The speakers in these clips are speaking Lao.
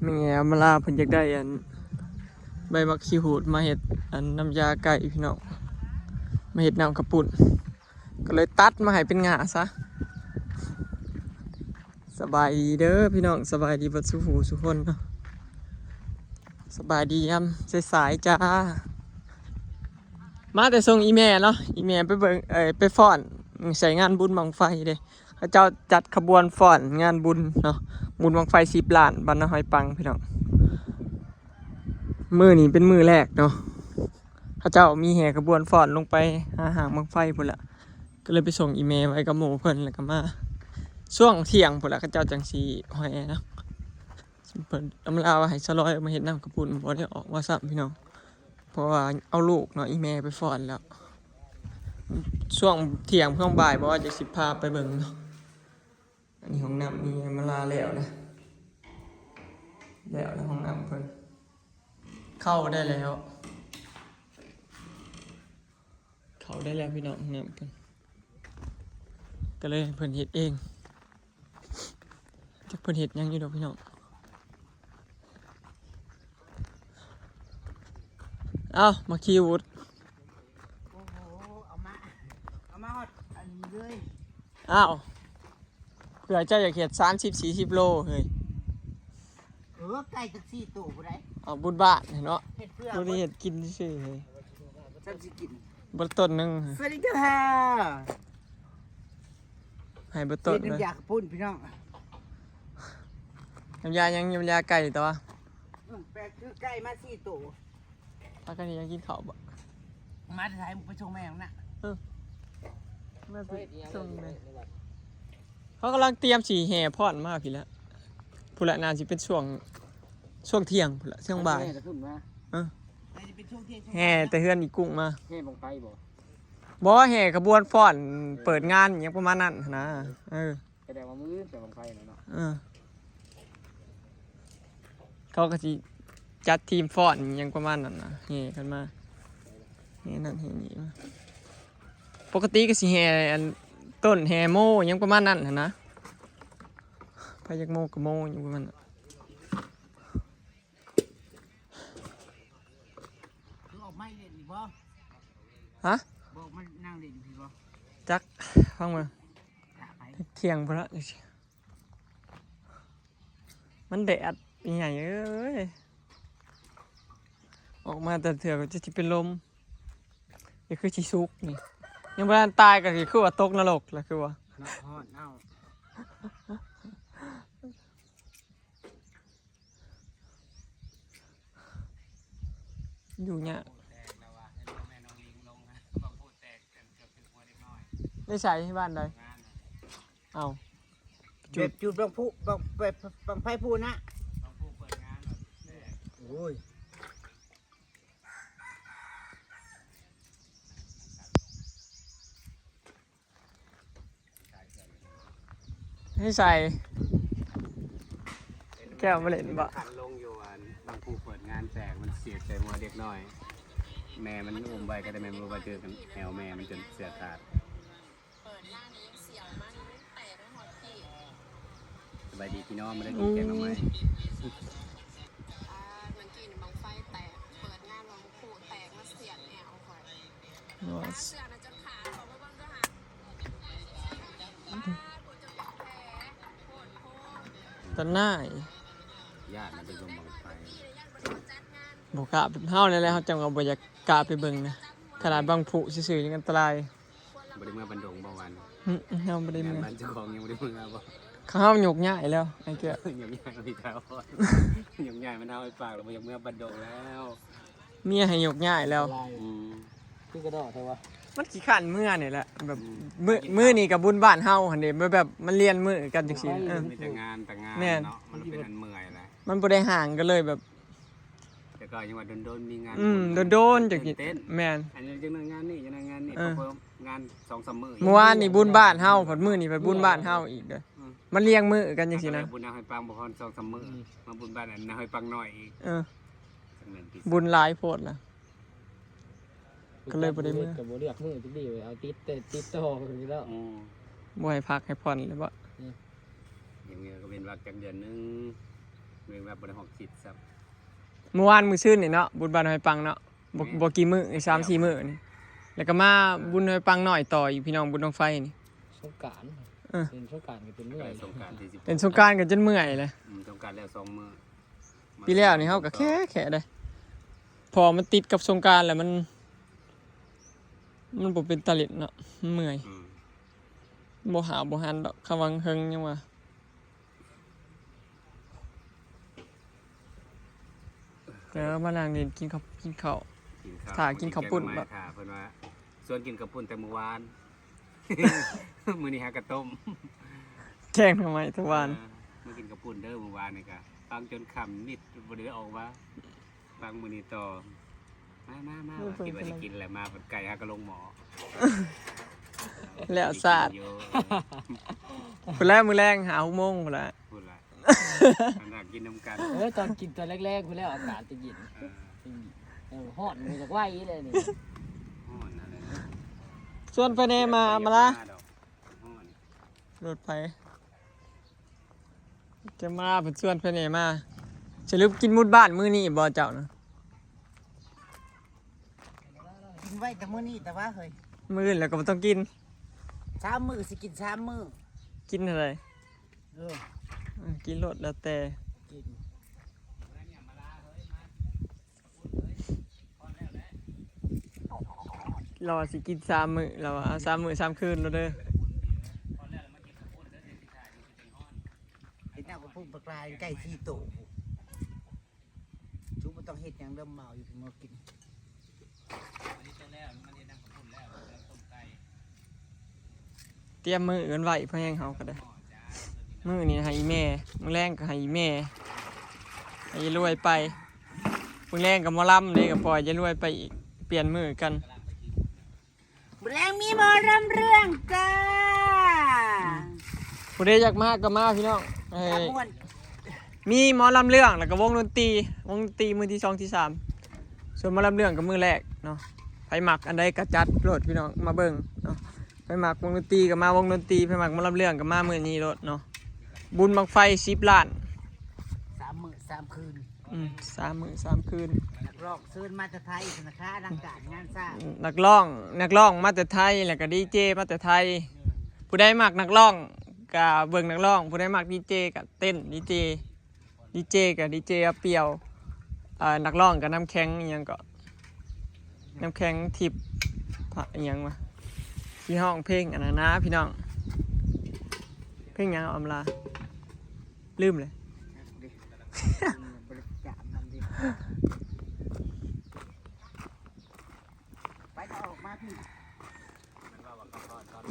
ແມ່ອຳມາລາເພິ່ນຢາກໄດ້ອັນ ໃບໝາກຂີ້ຫູດມາເຮັດອັນນ້ຳຢາໄກ່ພີ່ນ້ອງ ມາເຮັດນ້ຳກະປຸ້ນ ກໍເລີຍຕັດມາໃຫ້ເປັນງ່າຊະ. ສະບາຍດີເດີພີ່ນ້ອງ ສະບາຍດີເບິດສູ່ຜູ້ສູ່ຄົນເນາະ ສະບາຍດີຍາມສາຍໆຈ້າ. ມາແຕ່ສົ່ງອີ່ແມ່ເນາະ ອີ່ແມ່ໄປເບິ່ງ ເອີ ໄປຟ້ອນໃສ່ງານບຸນບັ້ງໄຟເດ້ ເຂົາເຈົ້າຈັດຂະບວນຟ້ອນງານບຸນເນາະ ບຸນບັ້ງໄຟສິບລ້ານບ້ານນາຫ້ອຍປັງພີ່ນ້ອງ. ມື້ນີ້ເປັນມື້ແລກເນາະ ເຂົາເຈົ້າມີແຫ່ຂະບວນຟ້ອນລົງໄປຫາຫ້າງບັ້ງໄຟພຸ້ນລະ ກໍເລີຍໄປສົ່ງອີ່ແມ່ໄວ້ກັບໝູ່ເພິ່ນ ແລ້ວກໍມາຊ່ວງທ່ຽງພຸ້ນລະ ເຂົາເຈົ້າຈັ່ງຊິແຫ່ເນາະ. ເພິ່ນອຳລາວ່າໃຫ້ສາວລອຍອອກມາເຮັດນ້ຳກະປຸ້ນ ບໍ່ໄດ້ອອກມາຊ້ຳພີ່ນ້ອງ ເພາະວ່າເອົາລູກເນາະ ອີ່ແມ່ໄປຟ້ອນແລ້ວ ຊ່ວງທ່ຽງຊ່ວງບ່າຍບໍ່ ຈະຊິພາໄປເບິ່ງເນາະ. ອັນນີ້ຫ້ອງນ້ຳ ມີມາລາແລ້ວນະ ແລ້ວນະ ຫ້ອງນ້ຳເພິ່ນ ເຂົ້າໄດ້ແລ້ວ ເຂົ້າໄດ້ແລ້ວພີ່ນ້ອງ ຫ້ອງນ້ຳເພິ່ນ ກໍເລີຍໃຫ້ເພິ່ນເຮັດເອງ ຈັກເພິ່ນເຮັດຫຍັງຢູ່ດອກພີ່ນ້ອງ. ເອົ້າ ໝາກຂີ້ຫູດ ໂອ້ໂຫ ເອົາມາ ເອົາມາຮອດອັນນີ້ເລີຍ. ອ້າວ ເພື່ອເຈົ້າຢາກເຮັດສາມສິບສີ່ສິບໂລເຮີ້ຍ. ເອີ ໄກ່ຈັກສີ່ໂຕພຸ້ນໃດ ເອົາບຸນບ້ານເນາະ ເຮັດເພື່ອ ບໍ່ໄດ້ເຮັດກິນຊື່ເຮີ້ຍ ຊັ້ນຊິກິນ ບໍ່ຕົ້ນໜຶ່ງ. ສະຫວັດດີເດີ ໃຫ້ບໍ່ຕົ້ນເລີຍ ເຮັດນ້ຳຢາກະປຸ້ນພີ່ນ້ອງ. ນ້ຳຢາຫຍັງ? ນ້ຳຢາໄກ່ຕົວະ ອືມ ແປກຄືໄກ່ມາສີ່ໂຕ. ພາກັນຫຍັງ ກິນເຂົ້າບໍ່? ມາແຕ່ໃສ? ໄປສົ່ງແມ່ນະ. ເອີ ມາໄປສົ່ງແມ່. ເຂົາກຳລັງຕຽມຊິແຫ່ຟ້ອນມາພີ້ແຫຼະ ພຸ້ນລະ ໜ້າຊິເປັນຊ່ວງ ຊ່ວງທ່ຽງພຸ້ນລະ ຊ່ວງບ່າຍ. ເອີ ແຫ່ແຕ່ເຮືອນອີ່ກຸ້ງມາ. ແຫ່ບັ້ງໄຟບໍ່? ບໍ່ ແຫ່ຂະບວນຟ້ອນເປີດງານຫຍັງປະມານນັ້ນຫັ້ນນະ. ເອີ ສະແດງວ່າມື້ອື່ນແຕ່ບັ້ງໄຟແລ້ວເນາະ. ເອີ ເຂົາກໍຊິຈັດທີມຟ້ອນຫຍັງປະມານນັ້ນນະ ແຫ່ກັນມາ ແຫ່ນັ້ນແຫ່ນີ້ມາ. ປົກກະຕິກໍຊິແຫ່ອັນຕົ້ນແຫ່ໂມຫຍັງປະມານນັ້ນຫັ້ນນະ ໃຜຢາກໂມກໍໂມຫຍັງປະມານນັ້ນ. ຄືອອກມາເຫຼັ້ນອີກບໍ່? ຮະ? ບອກມັນນັ່ງເຫຼັ້ນອີກບໍ່? ຈັກ ຟັງເບິ່ງ ຖ້າໄປ ທ່ຽງພຸ້ນລະ. ມັນແດດອີ່ຫຍັງເອີຍ ອອກມາແຕ່ເທື່ອກໍຈະຊິເປັນລົມ ກໍຄືຊິສຸກນີ້ ຍັງບໍ່ທັນຕາຍກໍຄືວ່າຕົກນະລົກລະ ຄືວ່າເນາະ ຮ້ອນເອົາ. ຢູ່ຍາກ ແຕ່ງແລ້ວວ່າ ໃຫ້ລູກແມ່ນ້ອງລິງລົງ ບັ້ງພຸແຕກ ເກືອບຖືກຫົວເດັກນ້ອຍ. ໄດ້ໃສ? ບ້ານໃດ? ເອົ້າ ແບບຈູດບັ້ງພຸ ບັ້ງ ບັ້ງໄຟພຸນນະ ບັ້ງພຸເປີດງານແບບ ໂອ້ຍ. ໃຫ້ໃສ່ ແກ້ວມາເຫຼັ້ນບໍ່? ຄັນລົງຢູ່ອັນບັ້ງພຸເປີດງານແຕກ ມັນສຽດໃສ່ຫົວເດັກນ້ອຍ ແມ່ມັນອຸ້ມໄວ້ກໍໄດ້ ແມ່ນບໍ່ໄປຖືກແອວແມ່ມັນຈົນເສື້ອຂາດ. ສະບາຍດີພີ່ນ້ອງ ມາເດີກິນແກງໜໍ່ໄມ້. ອືມ ອ່າ ມັນກິນບັ້ງໄຟແຕກ ເປີດງານບັ້ງພຸແຕກ ມາສຽດແອວຂ້ອຍ. ຕານາຍ ຢ້ານມັນໄປເບິ່ງບັ້ງໄຟ ບໍ່ກ້າ. ເຮົານີ້ແຫຼະ ເຮົາຈັ່ງວ່າບໍ່ຢາກກ້າໄປເບິ່ງນະ ຂະໜາດບັ້ງພຸຊື່ໆຍັງອັນຕະລາຍ. ບໍ່ໄດ້ເມືອບ້ານດົງບໍ່ວັນ? ອື ເຮົາບໍ່ໄດ້ເມືອ ບ້ານເຈົ້າຂອງຍັງບໍ່ໄດ້ເມືອບໍ່? ເຂົາເຮົາຍົກຍ້າຍແລ້ວ ໄອ້ແກ້ວ ຍົກຍ້າຍ ມີແຕ່ເຮົາ ຍົກຍ້າຍ ມັນເຮົາໄອ້ປາກແລ້ວ ບໍ່ຢາກເມືອບ້ານດົງແລ້ວ. ເມຍໃຫ້ຍົກຍ້າຍແລ້ວ. ອືມ ຄືກະດອກແທ້ວະ. ມັນຂີ້ຄ້ານເມືອນີ້ແຫຼະ ແບບ ອືມ ມື້ ມື້ນີ້ກໍບຸນບ້ານເຮົາຫັ້ນເດ້ ແບບ ແບບມັນລຽນມື້ກັນຈັ່ງຊີ້. ເອີ ມີແຕ່ງານ ແຕ່ງານ ແມ່ນ ເນາະ ມັນເປັນອັນເມື່ອຍແຫຼະ ມັນບໍ່ໄດ້ຫ່າງກັນເລີຍແບບ. ແຕ່ກໍຍັງວ່າດົນໆມີງານ ອືມ ບຸນ ດົນໆ ຈັ່ງຊິ ແມ່ນ ອັນນີ້ຈັ່ງນັ້ນງານນີ້ ຈັ່ງນັ້ນງານນີ້ ເອີ ເພາະວ່າງານສອງສາມມື້. ມື້ວານນີ້ບຸນບ້ານເຮົາ ພັດມື້ນີ້ພັດບຸນບ້ານເຮົາອີກເດີ. ອືມ ມັນລຽງມື້ກັນຈັ່ງຊີ້ນະ ບຸນນາຫ້ອຍປັງບໍ່ຮອດສອງສາມມື້ ອືມ ມາບຸນບ້ານອັນນາຫ້ອຍປັງນ້ອຍອີກ. ເອີ ຈັ່ງນັ້ນຕິ ບຸນຫຼາຍໂພດລະ. ກໍເລີຍບໍ່ໄດ້ເມືອ ກໍບໍ່ເລືອກມື້ຈັກດີ ເອົາຕິດແຕ່ຕິດຕໍ່ຢູ່ແລ້ວ. ອືມ ບໍ່ໃຫ້ພັກໃຫ້ຜ່ອນເລີຍບໍ? ອືມ ຍັງມີກໍເວັ້ນວັກຈັກເດືອນໜຶ່ງ ເວ ແບບບໍ່ໄດ້ຮອກຈິດຊ້ຳ. ມື້ວານມື້ຊືນນີ້ເນາະ ບຸນບ້ານຫ້ວຍປັງເນາະ ບໍ່ ແມ່ນ ບໍ່ກີ່ມື້ ສາມສີ່ມື້ນີ້ ແລ້ວກໍມາບຸນຫ້ວຍປັງນ້ອຍຕໍ່ອີກ ພີ່ນ້ອງ ບຸນບັ້ງໄຟນີ້. ສົງການ ເອີ ເປັນສົງການກໍຈົນເມື່ອຍ ເປັນສົງການກໍຈົນເມື່ອຍແຫຼະ. ອືມ ສົງການແລ້ວສອງມື້ ປີແລ້ວນີ້ເຮົາກໍແຄ່ ແຄ່ເດ້ ເພາະມັນຕິດກັບສົງການແລ້ວ ມັນ ມັນບໍ່ເປັນຕາຫຼິ້ນເນາະ ມັນເມື່ອຍ. ອືມ ບໍ່ຫາວບໍ່ຫັນດອກ ຄຳວ່າເຫິງຍັງວ່າ ເອີ ມານັ່ງຫຼິ້ນ ກິນເຂົ້າ ກິນເຂົ້າ ຖ້າກິນເຂົ້າປຸ້ນ. ຖ້າເພິ່ນວ່າຊວນກິນເຂົ້າປຸ້ນແຕ່ມື້ວານ ມື້ນີ້ຫາກະຕົ້ມ ແກງໜໍ່ໄມ້ແຕ່ວານ. ເອີ ມາກິນເຂົ້າປຸ້ນເດີ ມື້ວານນີ້ກະຟັງຈົນຄ່ຳມິດ ບໍ່ໄດ້ອອກມາ ຟັງມື້ນີ້ຕໍ່. ມາ ມາ ມາ ເອີ ວ່າ ເອີ ຄິດວ່າຊິກິນແຫຼະ ມາບັດໄກ່ຫາກະລົງໝໍ້ ແລ້ວຊາດ ເອີ ພຸ້ນແຫຼະ ມື້ແລງຫ້າຫົກໂມງພຸ້ນແຫຼະ ພຸ້ນແຫຼະ ມານັ່ງກິນນຳກັນ. ເອີ ຕອນກິນຕອນແລກໆພຸ້ນແຫຼະ ອາກາດຈະເຢັນ ເອີ ເອີ ຮ້ອນ ມັນຢາກໄຫວ້ແຫຼະນີ້ ຮ້ອນນັ້ນແຫຼະ. ຊວນໄປແດ່ ມາ ມາລາ ລົດໄປ ຈະມາເພິ່ນຊວນໄປແດ່ມາ. ສະຫຼຸບກິນໝົດບ້ານມື້ນີ້ບໍ່ເຈົ້ານະ? ກິນໄວ້ແຕ່ມື້ນີ້ແຕ່ວ່າເຮີ້ຍ ມື້ອື່ນແລ້ວກໍບໍ່ຕ້ອງກິນ ສາມມື້ ຊິກິນສາມມື້. ກິນເທົ່າໃດ? ເອີ ເອີ ກິນໂລດ ແລ້ວແຕ່ ກິນ. ລາວວ່າຊິກິນສາມມື້ ລາວວ່າເອົາສາມມື້ສາມຄືນໂລດເດີ. ເຮັດແນວກັບພວກບັກຫຼາຍໄກ່ສີ່ໂຕ ສູບໍ່ຕ້ອງເຮັດຫຍັງເດີ ມາເອົາຢູ່ພຸ້ນມາກິນ. ຕຽມມື້ອື່ນໄວ້ພໍແຮງເຮົາກໍໄດ້. ມື້ນີ້ໃຫ້ອີ່ແມ່ ມື້ແລງກໍໃຫ້ອີ່ແມ່ ໃຫ້ຍາຍລວຍໄປ. ມື້ແລງກໍໝໍລຳເດ້ ກໍປ່ອຍຍາຍລວຍໄປອີກ ປ່ຽນມື້ກັນ. ມື້ແລງມີໝໍລຳເລື່ອງຈ້າ. ຜູ້ໃດຢາກມາກໍມາພີ່ນ້ອງ ເອີຍ ມ່ວນ. ມີໝໍລຳເລື່ອງ ແລ້ວກໍວົງດົນຕີ ວົງດົນຕີມື້ທີສອງທີສາມ. ສ່ວນໝໍລຳເລື່ອງກໍມື້ແລກເນາະ ໃຜມັກອັນໃດກໍຈັດໂລດພີ່ນ້ອງ ມາເບິ່ງເນາະ. ໃຜມັກວົງດົນຕີກໍມາວົງດົນຕີ ໃຜມັກໝໍລຳເລື່ອງກໍມາມື້ນີ້ໂລດເນາະ. ບຸນບັ້ງໄຟສິບລ້ານ ສາມມື້ສາມຄືນ. ອືມ ສາມມື້ສາມຄືນ. ນັກຮ້ອງເຊີນມາແຕ່ໄທ ທະນາຄານ ອະລັງການງານສ້າງ. ນັກຮ້ອງ ນັກຮ້ອງມາແຕ່ໄທ ແລ້ວກໍດີເຈມາແຕ່ໄທ. ຜູ້ໃດມັກນັກຮ້ອງກໍເບິ່ງນັກຮ້ອງ ຜູ້ໃດມັກດີເຈກໍເຕັ້ນດີເຈ ດີເຈກໍດີເຈອະປ່ຽວ ເອີ ນັກຮ້ອງກໍນ້ຳແຂງ ອີ່ຫຍັງເກາະ ນ້ຳແຂງທິບ ພະ ອີ່ຫຍັງວະ ຊິຮ້ອງເພງອັນນັ້ນນະພີ່ນ້ອງ. ເພງຫຍັງ ອຳລາ ລືມເລີຍ. ໄປກໍອອກມາພີ່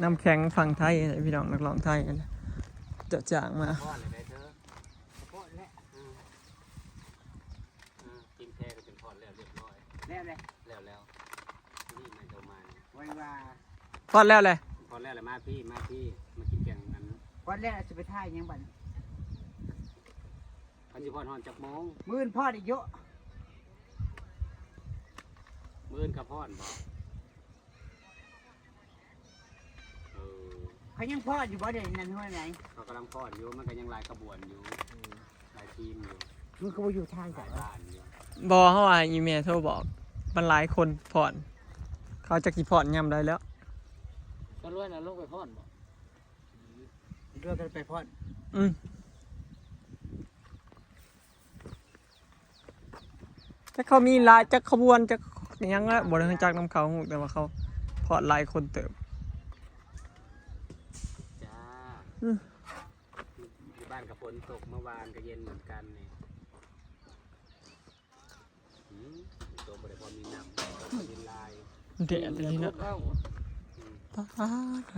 ນ້ຳແຂງຝັ່ງໄທພີ່ນ້ອງ ນັກຮ້ອງໄທ ເຈາະຈ້າງມາ. ອືມ ກິນແຄ່ກໍຈົນພອດແລ້ວຮຽບຮ້ອຍ. ແລ້ວແຫຼະ ແລ້ວແລ້ວ ນີ້ມັນເຈົ້າມານີ້ ໄວ້ວ່າ ພອດແລ້ວແຫຼະ ພອດແລ້ວແຫຼະ ມາພີ້ ມາພີ້ ມາກິນແກງອັນ ພອດແລ້ວຊິໄປຖ່າຍຫຍັງບັດນີ້? ມັນຊິພອດຮອດຈັກໂມງ? ມື້ອື່ນພອດອີກຢູ່ ມື້ອື່ນກໍພອດບໍ? ເອີ ເຂົາຍັງພອດຢູ່ບໍ່ ດຽວນີ້ນັ້ນ ຫ້ວຍໃນ ເຂົາກຳລັງພອດຢູ່ ມັນກໍຍັງຫຼາຍຂະບວນຢູ່ ອືມ ຫຼາຍທີມຢູ່. ມຶງຄືບໍ່ຢູ່ທາງ ຫຼາຍບ້ານຢູ່. ບໍ່ ເຮົາວ່າອີ່ແມ່ໂທບອກ ມັນຫຼາຍຄົນພອດ ເຂົາຈັກຊິພອດຍາມໃດແລ້ວ. ສະລວຍນະ ລົງໄປພອດບໍ່? ເຮືອກັນໄປພອດ. ອືມ ຈັກເຂົາມີຫຼາຍ ຈັກຂະບວນ ຈັກຫຍັງລະ ບໍ່ໄດ້ຮູ້ຈັກນຳເຂົາ ຮູ້ແຕ່ວ່າເຂົາພອດຫຼາຍຄົນເຕີບ. ຈ້າ ອືມ ຢູ່ບ້ານກໍຝົນຕົກ ເມື່ອວານກໍເຢັນເໝືອນກັນນີ້. ອືມ ຕົກບໍ່ໄດ້ພໍມີນ້ຳ ມີລາຍ ແດດອີ່ຫຼີເນາະ. ອືມ ປາດ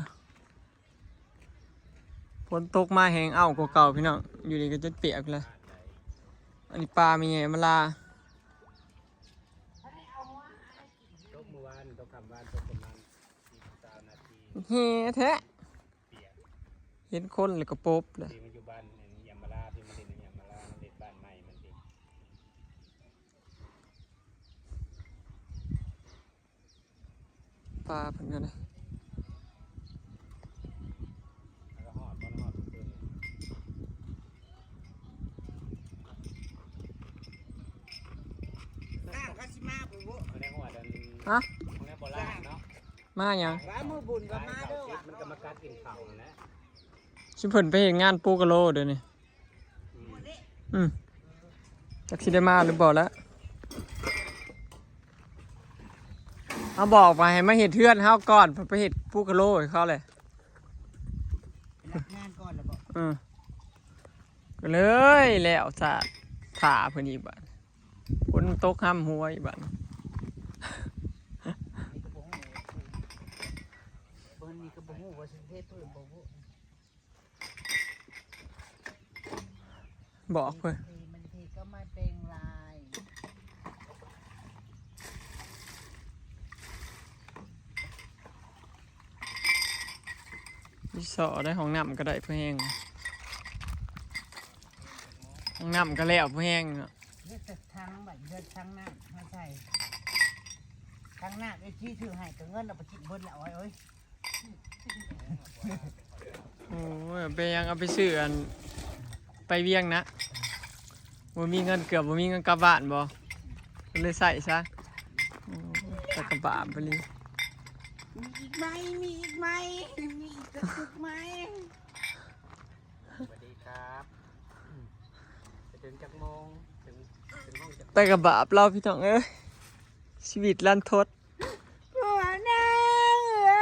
ຝົນຕົກມາແຮງເອົ້າກວ່າເກົ່າພີ່ນ້ອງ ຢູ່ນີ້ກໍຈົນປຽກແລ້ວ. ອັນນີ້ປາແມ່ໃຫຍ່ມາລາ ຕົກມື້ວານ ຕົກຄ່ຳວານ ຕົກປະມານສິບ ຊາວນາທີ ແຮງແທ້ ປຽກ ເຫັນຄົນແລ້ວກໍປົບແລ້ວ. ທີ່ມັນຢູ່ບ້ານຍາມາລາ ທີ່ມັນຫຼິ້ນຍາມາລາ ມັນຫຼິ້ນບ້ານໃໝ່ມັນຕິ. ປາເພິ່ນກໍໄດ້ ແລ້ວກໍຮອດ ບໍ່ຮອດຄືນ ເ ຮະ ຂອງແນວໂບລານເນາະ ມາຫຍັງ? ວ່າມື້ບຸນກໍມາເດີວ່າ ມັນກໍມາກັດກິນເຂົ້າຫັ້ນແຫຼະ ຊຸມເພິ່ນໄປເຮັດງານປູກະໂລດຽວນີ້. ອືມ ອືມ ຈັກຊິໄດ້ມາຫຼືບໍ່ລະ ເຮົາບອກວ່າໃຫ້ມາເຮັດເຮືອນເຮົາກ່ອນ ໄປເຮັດປູກະໂລໃຫ້ເຂົາແຫຼະ ໄປຮັບງານກ່ອນລະບໍ? ເອີ ກໍເລີຍແລ້ວ ຖ້າ ຖ້າເພິ່ນອີກບາດ ຝົນຕົກຫ້ຳຫົວອີກບາດ ເພິ່ນນີ້ກໍບໍ່ຮູ້ວ່າຊິເທພື້ນບໍ່. ບອກເພິ່ນ ມັນເທກໍມາແປງລາຍ ມີສໍໄດ້ ຫ້ອງນ້ຳກໍໄດ້ພໍແຮງ ຫ້ອງນ້ຳກໍແລ້ວພໍແຮງເນາະ ເຮັດແຕ່ຖັງ ບັດເຮັດຖັງນ້ຳມາໃສ່ ຖັງນ້ຳເອັຟຊີຊື້ໃຫ້ ກໍເງິນເອົາໄປກິນເບິດແລ້ວ ໂອ້ຍ ໂອ້ຍ ໂອ້ຍ ເປັນຫຍັງ ເອົາໄປຊື້ອັນ ໄປວຽງນະ ບໍ່ມີເງິນ ເກືອບບໍ່ມີເງິນກັບບ້ານບໍ່ ກໍເລີຍໃຊ້ຊະ ໂອ້ຍ ແຕ່ກະບາບອີ່ຫຼີ ມີອີກໄໝ? ມີອີກໄໝ? ມີອີກກະຕຸກໄໝ? ສະຫວັດດີຄັບ ໄປເຖິງຈັກໂມງ? ເຖິງ ເຖິງຫ້ອງຈັກໂມງ? ແຕ່ກະບາບລາວ ພີ່ນ້ອງເອີຍ ຊີວິດລັນທົດ ຜົວນາງເອີ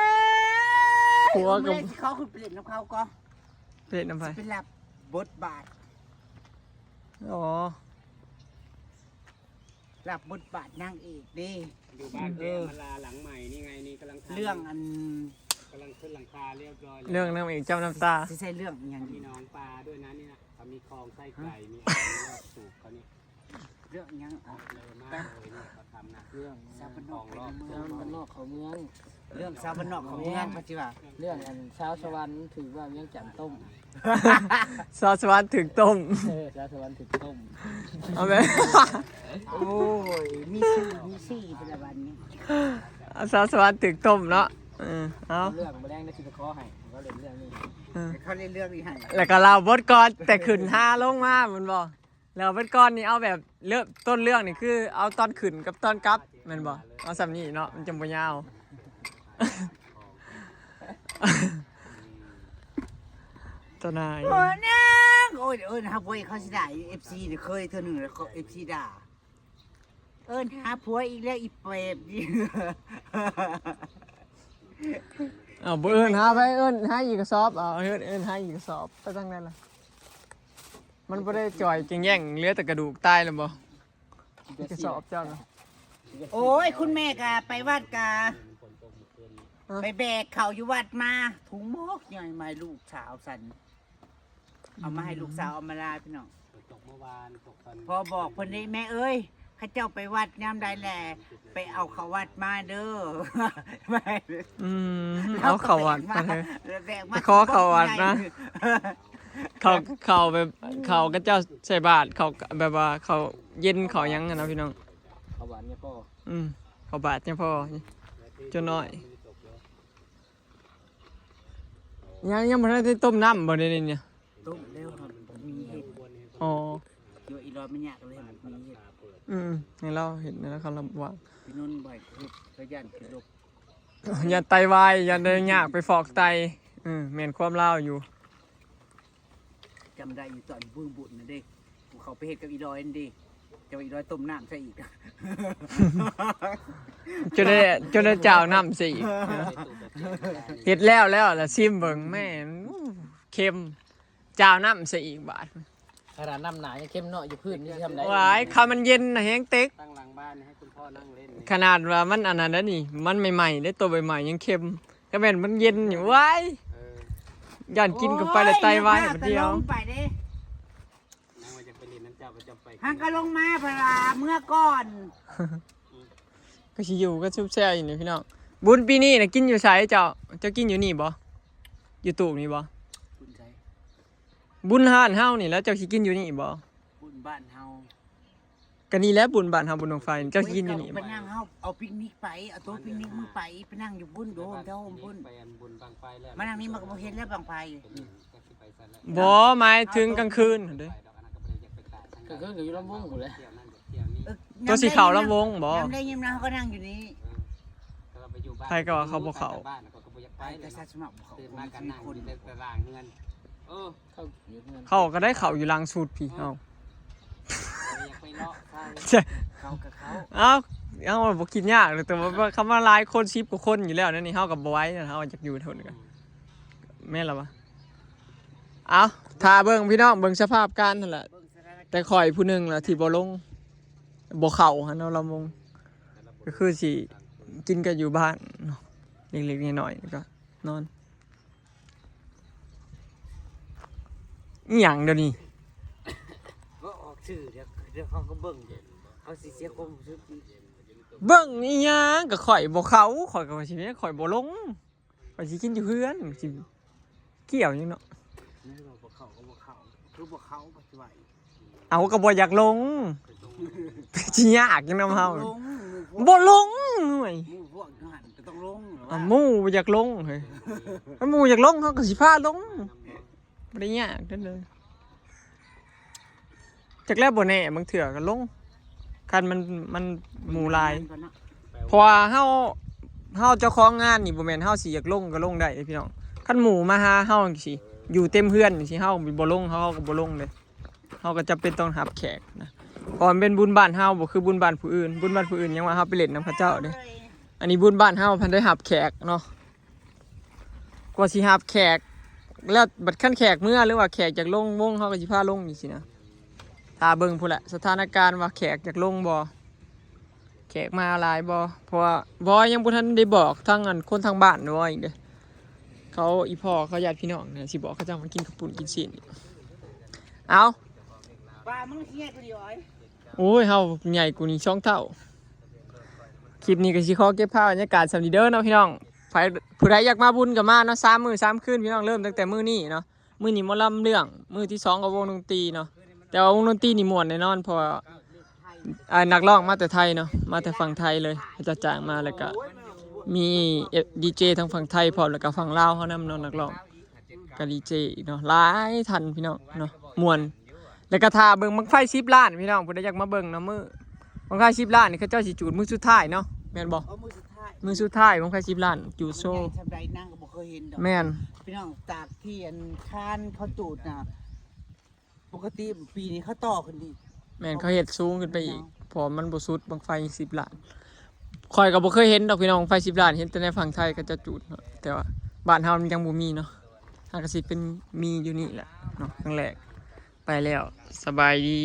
ຍ ຜົວກັບ ມື້ແລກຊິເຂົ້າຂຶ້ນໄປຫຼິ້ນນຳເຂົາກໍ ໄປຫຼິ້ນນຳໃຜ? ຊິໄປຮັບບົດບາດ ອໍ ຮັບບົດບາດນາງເອກເດ້ ຢູ່ບ້ານແກ ເອີ ມາລາຫຼັງໃໝ່ນີ້ໄງ ນີ້ກຳລັງທຳ ເລື່ອງອັນ ກຳລັງຂຶ້ນຫຼັງຄາຮຽບຮ້ອຍແລ້ວ ເລື່ອງນາງເອກເຈົ້ານ້ຳຕາ ຊິໃຊ້ເລື່ອງອີ່ຫຍັງ? ມີໜອງປາດ້ວຍນະ ນີ້ນະ ເຂົາມີຄອງໄສ້ໄກ່ ມີອ່າງ ມີລອກສູບເຂົານີ້ ເລື່ອງຫຍັງ? ເລີມາເລີຍນີ້ເຂົາທຳນະ ເລື່ອງຊາວບ້ານນອກໄປເມືອງ ຊາວບ້ານນອກເຂົ້າເມືອງ ເລື່ອງຊາວບ້ານນອກເຂົ້າເມືອງ ເພິ່ນຊິວ່າ ເລື່ອງອັນຊາວສະຫວັນຖືກວ່າວຽງຈັນຕົ້ມ ຊາວສະຫວັນຖືກຕົ້ມ ເອີ ຊາວສະຫວັນຖືກຕົ້ມ ເອົາແບບ ໂອ້ຍ ມີຊື່ ມີຊື່ແຕ່ລະວັນນີ້ ອາ ຊາວສະຫວັນຖືກຕົ້ມເນາະ ເອີ ເອົາ ເລື່ອງມື້ແລງໄດ້ຊິໄປຂໍໃຫ້ ເວົ້າເລື່ອງ ເລື່ອງນີ້ ເອີ ເຂົາເລີຍເລື່ອງນີ້ໃຫ້ ແລ້ວກໍເລົ່າບົດກ່ອນ ແຕ່ຂຶ້ນຫາລົງມາແມ່ນບໍ່? ແລ້ວເບິດກ່ອນນີ້ເອົາແບບເລີ່ມຕົ້ນເລື່ອງນີ້ຄືເອົາຕອນຂຶ້ນກັບຕອນກັບແມ່ນບໍ່? ເອົາສ່ຳນີ້ເນາະ ມັນຈັ່ງບໍ່ຍາວ ເຈົ້ານາຍ ໂອ້ຍນາງ ໂອ້ຍ ເອີ້ນຫາຜົວອີກ ເຂົາຊິໄດ້ ເອັຟຊີນີ້ເຄີຍເທື່ອໜຶ່ງແລ້ວ ເອັຟຊີດ່າ ເອີ້ນຫາຜົວອີກແລ້ວ ອີແປບນີ້ ເອົ້າ ບໍ່ເອີ້ນຫາໃຜ ເອີ້ນຫາອີກກະສອບ ເອົາ ເອີ້ນ ເອີ້ນຫາອີກກະສອບ ໄປທາງໃດລະ? ມັນບໍ່ໄດ້ຈ່ອຍແຈ້ງໆ ເຫຼືອແຕ່ກະດູກຕາຍແລ້ວບໍ່? ກະສອບເຈົ້ານະ ໂອ້ຍ ຄຸນແມ່ກະໄປວັດກະ ຮະ ໄປແບກເຂົ້າຢູ່ວັດມາ ຖົງໝົກໃຫຍ່ມາໃຫ້ລູກສາວຊັ້ນ ເອົາມາໃຫ້ລູກສາວ ເອົາມາລາພີ່ນ້ອງ ຝົນຕົກເມື່ອວານ ຕົກຕອນ ພໍ່ບອກເພິ່ນເດ້ ແມ່ເອີຍ ເຂົາເຈົ້າໄປວັດຍາມໃດແລ ໄປເອົາເຂົ້າວັດມາເດີ ອືມ ເອົາເຂົ້າວັດມາເດີ ແບກມາ ໄປຂໍເຂົ້າວັດມາ ເຂົ້າ ເຂົ້າແບບ ເຂົ້າເຂົາເຈົ້າໃສ່ບາດ ເຂົ້າແບບວ່າເຂົ້າເຢັນເຂົ້າຫຍັງຫັ້ນນະພີ່ນ້ອງ ເຂົ້າບາດຍາພໍ່ ອືມ ເຂົ້າບາດຍາພໍ່ ຈົນນ້ອຍ ຍັງ ຍັງບໍ່ທັນໄດ້ຕົ້ມນ້ຳບໍ່ ດຽວນີ້ນະ? ຕົ້ມແລ້ວ ບໍ່ມີເຫັດ ອໍ ຢູ່ອີຫຼອຍມັນຍາກເລີຍ ບໍ່ມີເຫັດ ອືມ ໃຫ້ລາວເຮັດ ໃຫ້ລາວເຂົ້າລຳບາກ ພີ່ນົນບໍ່ໃຫ້ເຮັດ ເຂົາຢ້ານເປັນໂລກ ຢ້ານໄຕວາຍ ຢ້ານໄດ້ຍາກໄປຟອກໄຕ ອືມ ແມ່ນຄວາມລາວຢູ່ ຈຳໄດ້ຢູ່ຕອນມື້ບຸນນັ້ນເດ້ ກູເຂົ້າໄປເຮັດກັບອີຫຼອຍນັ້ນເດ້ ແຕ່ວ່າອີຫຼອຍຕົ້ມນ້ຳໃສ່ອີກ ຈົນໄດ້ ຈົນໄດ້ຈາວນ້ຳໃສ່ອີກ ເຮັດແລ້ວແລ້ວລະຊິມເບິ່ງ ແມ່ນ ເຄັມ ຈາວນ້ຳໃສ່ອີກບາດ ຂະໜາດນ້ຳໜາຍັງເຄັມເນາະ ຢູ່ພື້ນນີ້ຊິທຳໄດ ວ້າຍ ຄັນມັນເຢັນນະແຮງເຕັກ ຕັ້ງຫຼັງບ້ານໃຫ້ຄຸນພໍ່ນັ່ງເຫຼັ້ນ ຂະໜາດວ່າມັນອັນນັ້ນແລ້ວນີ້ ມັນໃໝ່ໆເດ້ ໂຕໃໝ່ໆຍັງເຄັມ ກະແມ່ນມັນເຢັນຢູ່ ວ້າຍ ເອີ ຢ້ານກິນເຂົ້າໄປແລ້ວໄຕວາຍ ໂອ້ຍ ບັດດຽວ ນາງວ່າຈະໄປຫຼິ້ນນຳເຈົ້າ ເຈົ້າໄປ ຫາກະລົງມາ ເພິ່ນວ່າເມືອກ່ອນ ກະຊິຢູ່ກັນຊຸບແຊວຢູ່ນີ້ພີ່ນ້ອງ ບຸນປີນີ້ນະກິນຢູ່ໃສເຈົ້າ? ເຈົ້າກິນຢູ່ນີ້ບໍ່? ຢູ່ຕູບນີ້ບໍ່? ບຸນໃສ? ບຸນຮ້ານເຮົານີ້ແຫຼະ ເຈົ້າຊິກິນຢູ່ນີ້ບໍ່? ບຸນບ້ານເຮົາ ກະນີ້ແຫຼະບຸນບ້ານເຮົາ ບຸນບັ້ງໄຟ ເຈົ້າຊິກິນຢູ່ນີ້ບໍ່? ໄປນັ່ງ ເຮົາເອົາປິກນິກໄປ ເອົາໂຕປິກນິກມື້ໄປ ໄປນັ່ງຢູ່ພຸ້ນ ຢູ່ໂຮມແຖວໂຮມພຸ້ນ ໄປອັນບຸນບັ້ງໄຟແລ້ວ ມານັ່ງນີ້ມັນກະບໍ່ເຫັນແລ້ວບັ້ງໄຟ ອືມ ບໍ່ ໝາຍເຖິງກາງຄືນຫັ້ນເດ້ ກາງຄືນກະຢູ່ລຳວົງພຸ້ນແຫຼະ ເອີ ໂຕຊິເຂົ້າລຳວົງບໍ່? ຍາມໃດຍາມນັ້ນເຮົາກະນັ່ງຢູ່ນີ້ ເອີ ໃຜກໍວ່າເຂົາບໍ່ເຂົ້າ ບ້ານກໍບໍ່ຢາກໄປ ແຕ່ ແຕ່ ແຕ່ ສະໜັບເຂົາ ຕື່ນມາກໍນັ່ງຢູ່ແຕ່ຕາລາງເຮືອນ ເອີ ເຂົາຢູ່ເຮືອນ ເຂົາກໍໄດ້ເຂົ້າຢູ່ຫຼັງສຸດພີ້ ເອີ ເຮົາ ບໍ່ຢາກໄປເລາະທາງ ເຈົ້າ ເຂົາກໍເຂົ້າ ເອົ້າ ເຮົາບໍ່ຄິດຍາກ ແຕ່ວ່າ ເອີ ຄຳວ່າຫຼາຍຄົນ ສິບກວ່າຄົນຢູ່ແລ້ວ ແນວນີ້ເຮົາກໍບໍ່ໄຫວ ເຮົາຢາກຢູ່ເທົ່ານີ້ ອືມ ກໍແມ່ນລະວະ ເອົ້າ ຖ້າເບິ່ງພີ່ນ້ອງ ເບິ່ງສະພາບການຫັ້ນແຫຼະ ແຕ່ຂ້ອຍຜູ້ໜຶ່ງລະທີ່ບໍ່ລົງ ບໍ່ເຂົ້າຫັ້ນເນາະ ລຳວົງ ກໍຄືຊິກິນກັນຢູ່ບ້ານເນາະ ເລັກໆນ້ອຍໆ ແລ້ວກໍນອນ ອີ່ຫຍັງດຽວນີ້ ບໍ່ອອກຊື່ ດຽວ ດຽວເຂົາກໍເບິ່ງ ເຂົາຊິເສຍຄວາມຮູ້ສຶກອີກ ເບິ່ງອີ່ຫຍັງ ກໍຂ້ອຍບໍ່ເຂົ້າ ຂ້ອຍກໍວ່າຊິແມ່ນຂ້ອຍບໍ່ລົງ ຂ້ອຍຊິກິນຢູ່ເຮືອນ ຊິກ່ຽວຫຍັງເນາະ ແມ່ນວ່າບໍ່ເຂົ້າກໍບໍ່ເຂົ້າ ຄືບໍ່ເຂົ້າກໍຊິໄຫວ ເອົາ ກໍບໍ່ຢາກລົງ ຊິຍາກຫຍັງນຳເຮົາ ບໍ່ລົງ ໝູ່ພວກນັ້ນ ບໍ່ລົງເວີຍ ໝູ່ພວກຢູ່ຫັ້ນກໍຕ້ອງລົງແລ້ວ ເອົາ ວ່າ ໝູ່ບໍ່ຢາກລົງເຮີ້ຍ ຄັນໝູ່ຢາກລົງ ເຮົາກໍຊິພາລົງ ບໍ່ໄດ້ຍາກເດີ ຈັກແລ້ວ ບໍ່ແນ່ ບາງເທື່ອກໍລົງ ຄັນມັນ ມັນໝູ່ຫຼາຍ ເພາະວ່າເຮົາ ເຮົາເຈົ້າຂອງງານນີ້ ບໍ່ແມ່ນເຮົາຊິຢາກລົງກໍລົງໄດ້ເດ້ພີ່ນ້ອງ ຄັນໝູ່ມາຫາເຮົາຈັ່ງຊີ້ ຢູ່ເຕັມເຮືອນຈັ່ງຊີ້ ເຮົາບໍ່ລົງ ເຮົາກໍບໍ່ລົງເດ້ ເຮົາກໍຈຳເປັນຕ້ອງຮັບແຂກນະ ເພາະມັນເປັນບຸນບ້ານເຮົາ ບໍ່ຄືບຸນບ້ານຜູ້ອື່ນ ບຸນບ້ານຜູ້ອື່ນຍັງວ່າເຮົາໄປຫຼິ້ນນຳເຂົາເຈົ້າເດ້ ອັນນີ້ບຸນບ້ານເຮົາພັນໄດ້ຮັບແຂກເນາະ ກວ່າຊິຮັບແຂກ ແລ້ວບັດຄັນແຂກເມືອ ຫຼືວ່າແຂກຢາກລົງວົງ ເຮົາກໍຊິພາລົງຈັ່ງຊີ້ນະ ຖ້າເບິ່ງພຸ້ນແຫຼະ ສະຖານະການວ່າແຂກຢາກລົງບໍ່ ແຂກມາຫຼາຍບໍ່ ເພາະວ່າບອຍຍັງບໍ່ທັນໄດ້ບອກທາງອັນຄົນທາງບ້ານບອຍເດ້ ເຂົາ ອີ່ພໍ່ເຂົາ ຍາດພີ່ນ້ອງນະ ຊິບອກເຂົາເຈົ້າມາກິນເຂົ້າປຸ້ນກິນຊີ້ນ ເອົາ ປາ ມັນຊິໃຫຍ່ກວ່ານີ້ ໂອ້ຍ ເຮົາໃຫຍ່ກວ່ານີ້ສອງເທົ່າ ຄລິບນີ້ກໍຊິຂໍເກັບພາບບັນຍາກາດສ່ຳນີ້ເດີເນາະພີ່ນ້ອງ ໃຜ ຜູ້ໃດຢາກມາບຸນກໍມາເນາະ ສາມມື້ສາມຄືນພີ່ນ້ອງ ເລີ່ມຕັ້ງແຕ່ມື້ນີ້ເນາະ ມື້ນີ້ໝໍລຳເລື່ອງ ມື້ທີສອງກໍວົງດົນຕີເນາະ ແຕ່ວ່າວົງດົນຕີນີ້ມ່ວນແນ່ນອນ ເພາະວ່າ ອ່າ ນັກຮ້ອງມາແຕ່ໄທເນາະ ມາແຕ່ຝັ່ງໄທເລີຍ ເຂົາເຈົ້າຈ້າງມາ ແລ້ວກະມີ ເອ ດີເຈ ທາງຝັ່ງໄທພ້ອມ ແລ້ວກະຝັ່ງລາວເຮົານຳເນາະ ນັກຮ້ອງ ກະດີເຈອີກເນາະ ຫຼາຍທ່ານພີ່ນ້ອງເນາະ ມ່ວນ ແລ້ວກະຖ້າເບິ່ງບັ້ງໄຟສິບລ້ານພີ່ນ້ອງ ຜູ້ໃດຢາກມາເບິ່ງເນາະ ມື້ບັ້ງໄຟສິບລ້ານນີ້ ເຂົາເຈົ້າຊິຈູດມື້ສຸດທ້າຍເນາະ ແມ່ນບໍ່? ເອີ ມື້ສຸດທ້າຍ ມື້ສຸດທ້າຍບັ້ງໄຟສິບລ້ານ ຈູດໂຊ ໃຫຍ່ສ່ຳໃດນາງກໍບໍ່ເຄີຍເຫັນດອກ ແມ່ນ ພີ່ນ້ອງ ຈາກທີ່ອັນຄານເຂົາຈູດນະ ປົກກະຕິປີນີ້ເຂົາຕໍ່ຂຶ້ນອີກ ແມ່ນ ເຂົາເຮັດສູງຂຶ້ນໄປອີກ ເພາະມັນບໍ່ສຸດບັ້ງໄຟສິບລ້ານ ຂ້ອຍກໍບໍ່ເຄີຍເຫັນດອກພີ່ນ້ອງ ບັ້ງໄຟສິບລ້ານ ເຫັນແຕ່ໃນຝັ່ງໄທເຂົາເຈົ້າຈູດເນາະ ແຕ່ວ່າບ້ານເຮົາມັນຍັງບໍ່ມີເນາະ ຫາກະຊິເປັນມີຢູ່ນີ້ແຫຼະເນາະ ຄັ້ງແລກ ໄປແລ້ວ ສະບາຍດີ.